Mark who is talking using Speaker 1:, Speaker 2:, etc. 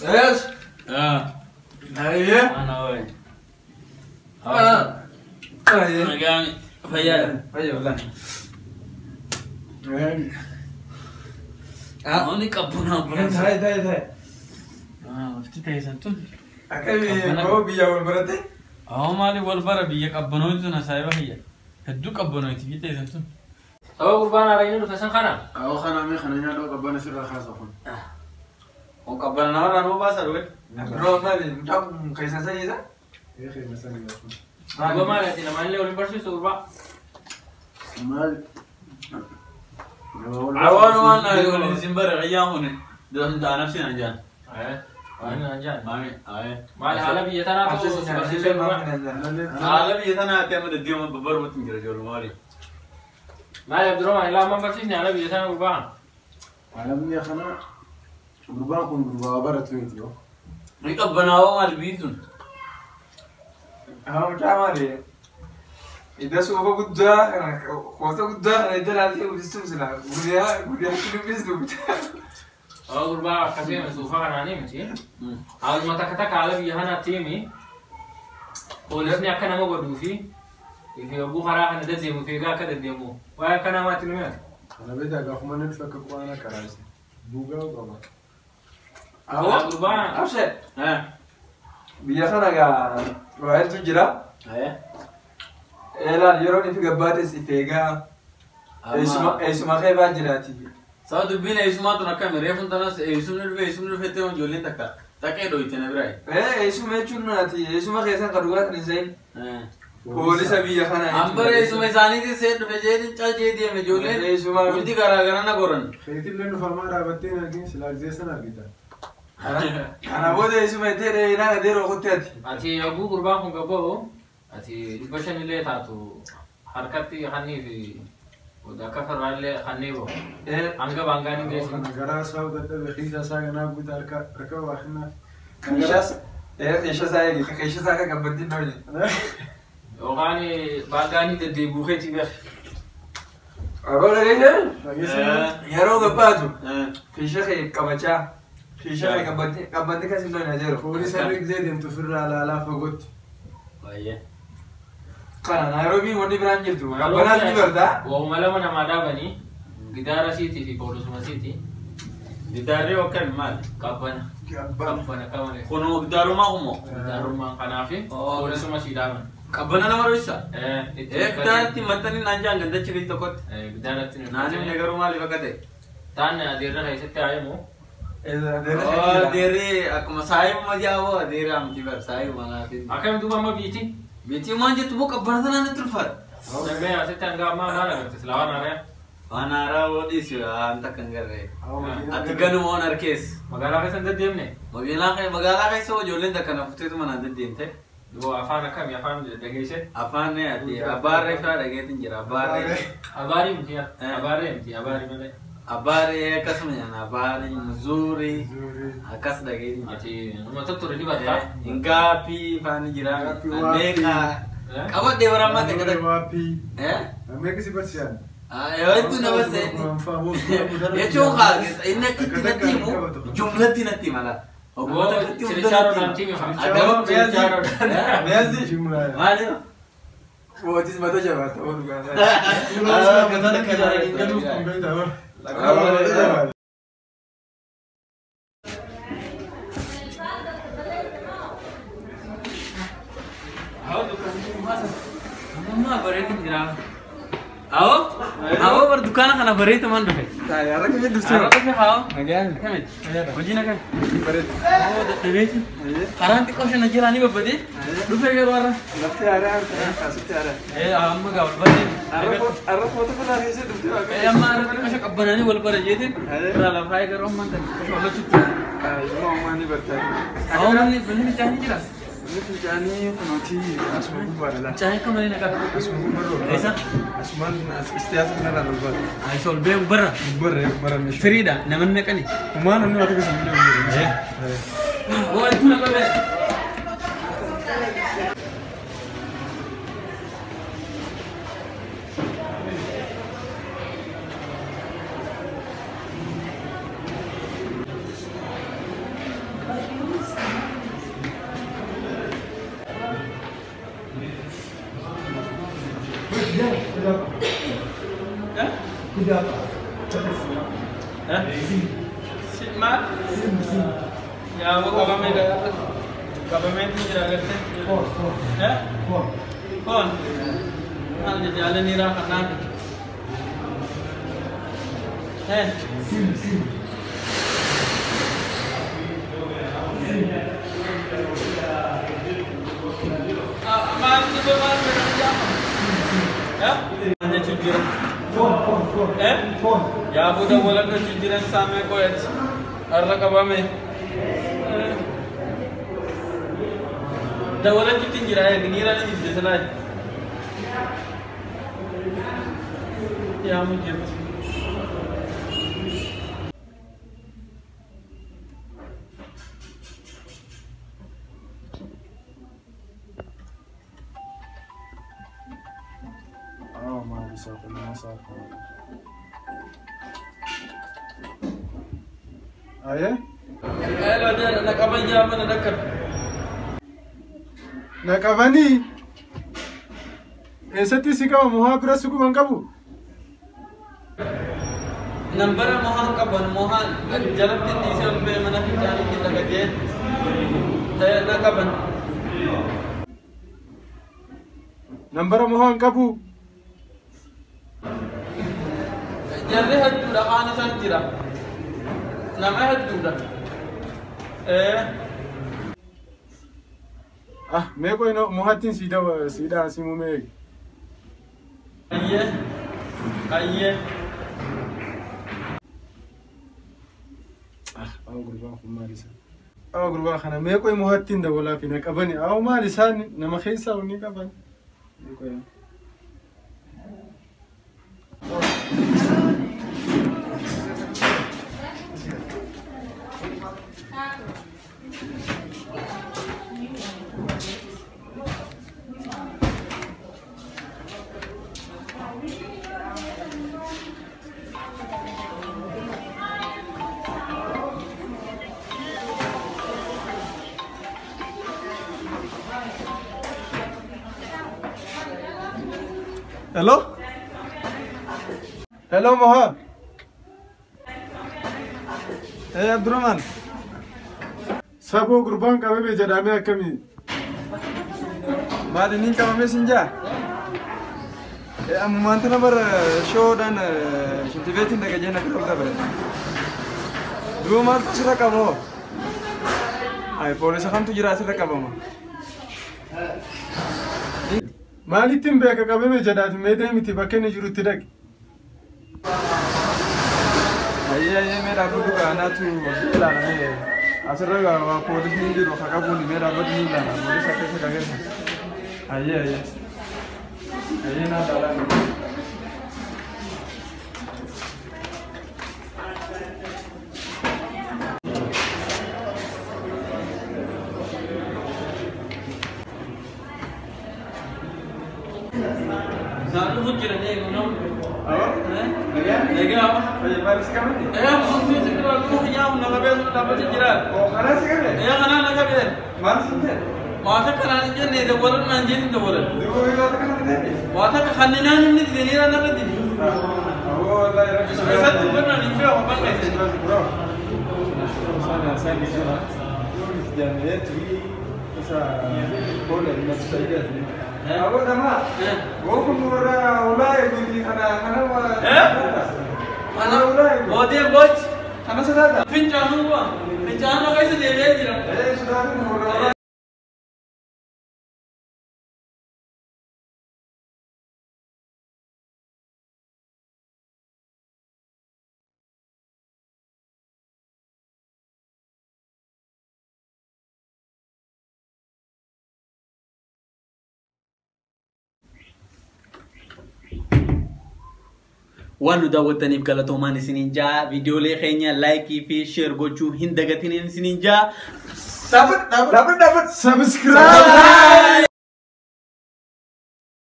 Speaker 1: Yes. Ayyee.
Speaker 2: Ana wayi.
Speaker 1: Ayyee.
Speaker 2: Nagaan fayyaadha.
Speaker 1: Fayyaa wallahi.
Speaker 2: Namoonni qabbanaa baratan.
Speaker 1: Taa'e taa'e taa'e.
Speaker 2: Lafti teessan tun.
Speaker 1: Akkami koo biyya wal barate?
Speaker 2: Awwa maali wal bara biyya qabbanootu tun saayiba kiyya. Hedduu qabbanooti biyya teessan tun.
Speaker 3: Sababa gurbaan haaraan dhufe san kana.
Speaker 4: Awwa kana mee kana nyaadhoo qabbana sirraa kaasa kun.
Speaker 2: On qabbana namarraa nama baasa dhufe.
Speaker 1: Biroo maali mucaa kun keessan sanyiisa?
Speaker 4: Ee keenya sanii kun.
Speaker 3: Duuba maali ati namaan illee waliin barsiistu gurbaa?
Speaker 4: Maal?
Speaker 2: Awwaan waan waliin isin bara qayyaan kun nafsi naan jaan.
Speaker 3: Waan naan jaan.
Speaker 2: Maami ayee.
Speaker 3: Maali haala biyya tanaatu si barsiisee gurbaa?
Speaker 2: Haala biyya tanaatti amma deddeema babbarumatti hin jira ijoollee waliin.
Speaker 3: Maali Abdurrahman ilaa amman barsiisne haala biyya tanaa gurbaa?
Speaker 4: Haala biyya kana gurbaan kun gurbaa baratu miti yoo.
Speaker 2: Ni qabbanaawaa maali biyyi tun?
Speaker 1: Haa mucaa maali? Idda suufa guddaa kana koota guddaa kana idda laaltee uffisuuf sila guyyaa guyyaatti dubbistu mucaa.
Speaker 3: Sababa gurbaa akkasii hime suufa kanaanii miti. Haaluma takka takka haala biyya kanaatti himi. Poolisni akka nama godhuu fi yogguu karaa kana deddeemu fiigaa akka deddeemu waa'ee akka namaatti nu himate.
Speaker 4: Kana beektaa gaafuma inni dhufe akka quraana karaase. Buugaa qaba.
Speaker 1: Awwa.
Speaker 3: Gurbaa
Speaker 1: Abshee. Biyya kana gaa waa'eetu jira. Ilaal yeroon ifi gabbaates if eegaa. Eessuma kee baa jiraati.
Speaker 2: Sababa dubbiin eessumaa tun akkami reefuun tanas eessumni dhufe eessumni dhufe ta'e ijoolleen takka takkee dhoyite na biraa.
Speaker 1: Eessuma jechuun ati eessuma keessan kan dhugaa kan hin se'in. Poolisa biyya kana.
Speaker 2: Hambara eessuma isaaniitiin see dhufe jeetiin calcee deeme ijoolleen
Speaker 1: Eessuma
Speaker 2: hundi garaa gara na goran.
Speaker 4: Keetillee dhufamaa dhaabattee hin argin silaa gisee sana argita.
Speaker 1: Kana booda eessuma itti dheerinaa adeeroo kutti ati.
Speaker 3: Ati yogguu gurbaan kun gabba'u ati 500 illee taatu harkatti hannii fi akka farraallee hannee bahu. Hanga baangaan hin geessin.
Speaker 4: Kana garaa isaa dadhabe kiisa isaa ganaa guuta harka harka waa kennaaf.
Speaker 1: Keesha isaa eegi keesha isaa akka qabbattiin dhawje.
Speaker 3: Yookaan baangaanii deddeebi'uu keetii beek.
Speaker 1: Aboo dhageessee yeroo gabbaatu keesha kee qabachaa keesha kee qabbattee qabbattee kas hin dhawne adeeroo.
Speaker 4: Poolisa gisee deemtu ofirraa ilaalaa fagootti.
Speaker 2: Baay'ee.
Speaker 1: Kana Naayiroobiin wanni biraan jirtu qabbanaas ni bartaa.
Speaker 3: Waa'uma lama namaa dhaabanii gidaara siitii fi poolisuma siitii.
Speaker 2: Gidaarri akkami maali?
Speaker 3: Qabbana. Qabbana qabane.
Speaker 2: Kunuma gidaarumaa kumoo?
Speaker 3: Gidaarummaan kanaa fi poolisuma sii dhaaban.
Speaker 2: Qabbana nama dhoysa? Gidaaratti maxxanii naan jaan gandachi biyyi tokkotti.
Speaker 3: Gidaaratti
Speaker 2: Naan himne garuu maaliif akka ta'e?
Speaker 3: Taan adeerra keessatti haa himu.
Speaker 2: Adeerri akkuma saayibuma jaawoo adeerri amti bar saayibuma naaf.
Speaker 3: Akkami duuba amma biitti?
Speaker 2: Biitti maan jettu moo qabbana tanaan itti ulfaata?
Speaker 3: Dambee asitti hanga ammaa maal agarte silaa waan haaraa?
Speaker 2: Waan haaraa hoo dhiisi waan takka hin garree. Ati ganuma waan harkees.
Speaker 3: Magaalaa keessa hin deddeemne?
Speaker 2: Magaalaa keessa ijoolleen takka na futteetu manaan deddeemte.
Speaker 3: Duuba afaan akkamii afaan dhageesse?
Speaker 2: Afaan ati abbaarree fa'aa dhageetiin jira abbaarree.
Speaker 3: Abaarii miti abaarree miti abaarii malee.
Speaker 2: Abbaarree akkasuma nyaana abaarii muzuurii akkas dhageetiin jira.
Speaker 3: Ati uummata ture ni bartaa?
Speaker 2: Ngaappii fa'aa ni jira. Meeqa qabadhee barammaa takka takka.
Speaker 4: Waappii. Meeqa si barsiisan?
Speaker 2: Hedduu nama seeti. Jechuun kaa inni akkitti natti himu jumlatti natti hima laata. Oggota akkitti hunda natti hima.
Speaker 1: Meessi.
Speaker 2: Maali?
Speaker 1: Mootis mata jabaata oolu gaana.
Speaker 2: Amma bareedu jira. Awwa? Awwa bar dukkaana kana bareedu man dhufe.
Speaker 1: Har'a kamii dhuftee?
Speaker 2: Har'a dhufe haa.
Speaker 1: Nagaan.
Speaker 2: Kamii? Hojiin akkami?
Speaker 1: Bareedu.
Speaker 2: Awwa dadhabeeti. Karaan xiqqoo shana jira ni babbadee. Dhufe yeroo har'a.
Speaker 1: Lafti haaraa asitti haaraa.
Speaker 2: Amma gaa wal baree.
Speaker 1: Har'a foto kanaa keessa dhuftee waaqa.
Speaker 2: Amma har'a xiqqoo shana qabbanaanii wal bara jeetiin. Irraa lafaa garuu ammaan tan xiqqoo shana walachuutti.
Speaker 1: Isuma ammaa ni bartaa.
Speaker 2: Awwa manni fincaanii jira.
Speaker 1: Manni fincaanii kunuuti asuma gubbaadha laa.
Speaker 2: Fincaanii akka malee nagaa.
Speaker 4: Asuma gubbaadha.
Speaker 2: Eessa?
Speaker 4: Asumaan istiyaasa kanarraa ol baata.
Speaker 2: Isa ol bee gubbarra.
Speaker 4: Gubbarra gubbarra meeshaa.
Speaker 2: Firiidha namanni naqani.
Speaker 4: Humaan namni waa tokko hin jiru.
Speaker 2: Waa itti naqame. Maal? Yaa qabamee qabameetu jira gartee. Foon. Maal jaalanii kanaan. Sim. Maal Foon. Yaa booda walakka jiran saamee qo'eeti. Har'a qabame. Dawalachuutti hin jira niira ni jirti silaa. Yaamu jirti.
Speaker 4: Aye? Naqabanii eessatti si qaba mohaa bira si quban qabu?
Speaker 2: Nambara mohaan qaban mohaan jalatti dhiisee ol ba'ee mana fincaaniitti dhagatee ta'e naqaban.
Speaker 4: Nambara mohaan qabu?
Speaker 2: Jarri hedduudha kaan isaan jira. Nama hedduudha.
Speaker 4: Ah, mee qoy mohattiin siidhaa si muumee eegi.
Speaker 2: Ayyee. Ayyee.
Speaker 4: Ah, awa gurbaan kun maal isaa? Awa gurbaa kana mee qoy mohattiin dabalaa fi na qabani. Awa maal isaan nama keessaa onni qaban. Mee qoy. Hello? Hello, Moha. Hey, Abdurrahman. Sabo gurbaan qabame jedhamee akkamii?
Speaker 1: Maal inni qabame sin jaa? Ammumaan tana bara shoodhaan shintibeetiin dhagajee na bira ol dabale. Duuba maaltu asirra qaba hoo? Ay, poolisa kamtu jira asirra qabama?
Speaker 4: Maalittiin beeka qabame jedhaati mee deemiti bakka inni jirutti dhaqi.
Speaker 1: Ayyee ayyee mee dhaabbatu kaanaatu ilaalamee asirra waa poolisni hin jiru haqabuun mee dhaabbatu ni ilaala poolisa keessa qabeessa. Ayyee ayyee ayyee naa ilaalaa.
Speaker 2: Waan nu daawwattaniif galatoomaan isiniin jaa viidiyoolee keenya laayikii fi sheer gochuu hin dagatiniin isiniin jaa.
Speaker 4: Subscribe!